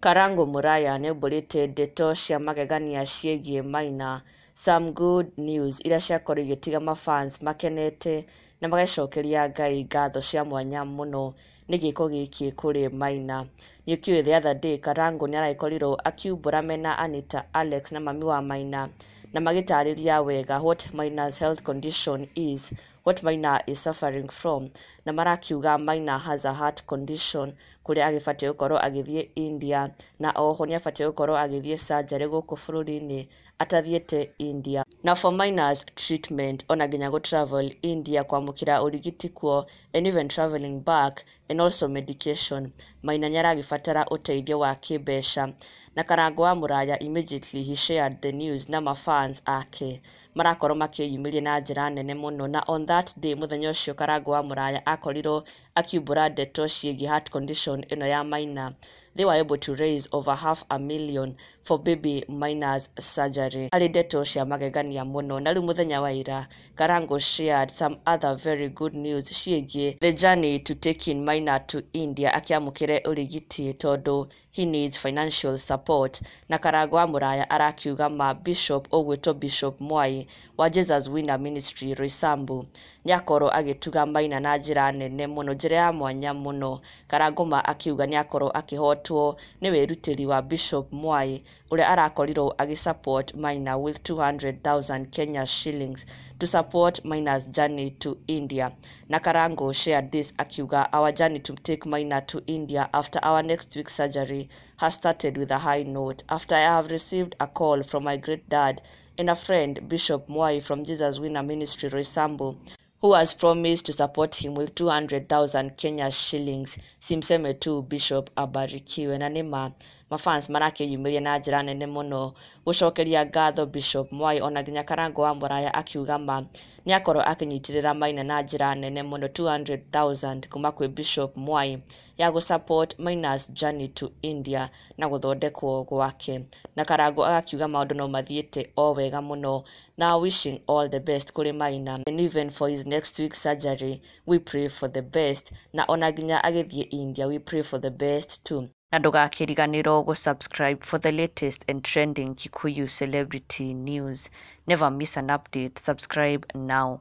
Karango Muraya nĩaumbũrĩte ndeto cia magegania ciĩgiĩ Maina. Some good news iria ciakorwo igĩtiga mafans makenete na magacokeria Ngai ngatho cia mwanya mũno nĩ gĩko gĩkĩ kũrĩ Maina. Nĩũkĩũĩ the other day Karango nĩaragĩkorirwo akiumbũra mena Anita Alex na mami wa Maina na magĩtarĩria wega what Maina's health condition is, what Maina is suffering from, na marakiuga Maina has a heart condition kũrĩa agĩbatiĩ gũkorwo agĩthiĩ India, na oho nĩabatiĩ gũkorwo agĩthiĩ surgery gũkũ bũrũri-inĩ atathiĩte India. Na for Maina's treatment ona nginya gũ travel India kwamũkĩra ũrigiti kuo and even traveling back and also medication, Maina nĩaragĩbatara ũteithio wa kĩmbeca. Na Karango wa Muraya immediately he shared the news na mafans ake marakorwo makĩyumĩria na njĩra nene mũno. Na on that day, mũthenya ũcio Karango wa Muraya akorirwo akiumbũra ndeto ciĩgiĩ heart condition ĩno ya Maina, they were able to raise over half a million for baby Maina's surgery. Harĩ ndeto cia magegania mũno. Na rĩu mũthenya wa ira Karango shared some other very good news ciĩgiĩ the journey to taking Maina to India akĩamũkĩre ũrigiti tondũ he needs financial support. Na Karango wa Muraya arakiuga ma Bishop ũgwĩtwo Bishop Mwai wa Jesus Winner Ministry Roysambu nĩakorwo agĩtuga Maina na njĩra nene mũno, njĩra ya mwanya mũno. Karango ma akiuga nĩakorwo akĩhotwo nĩ wĩrutĩri wa Bishop Mwai ũrĩa arakorirwo agĩsupport Maina with 200,000 Kenya shillings to support Maina's journey to India. Na Karango shared this akiuga, "Our journey to take Maina to India after our next week surgery has started with a high note after I have received a call from my great dad and a friend, Bishop Mwai from Jesus Winner Ministry Roysambu, who has promised to support him with 200,000 Kenya shillings. Simseme tu Bishop abarikiwe." Na nĩma mafans marakĩyumĩria na njĩra nene mũno gũcokeria ngatho Bishop Mwai, ona nginya Karango wa Muraya akiuga ma nĩakorwo akĩnyitĩrĩra Maina na njĩra nene mũno, 200,000 kuma kwĩ Bishop Mwai ya gũ support Maina's journey to India na gũthondekwo gwake. Na Karango agakiuga maũndũ no mathiĩte o wega mũno na wishing all the best kũrĩ Maina, and even for his next week surgery we pray for the best, na ona nginya agĩthiĩ India we pray for the best too. Na ndũgakĩriganĩrwo gũ subscribe for the latest and trending Kikuyu celebrity news. Never miss an update. Subscribe now.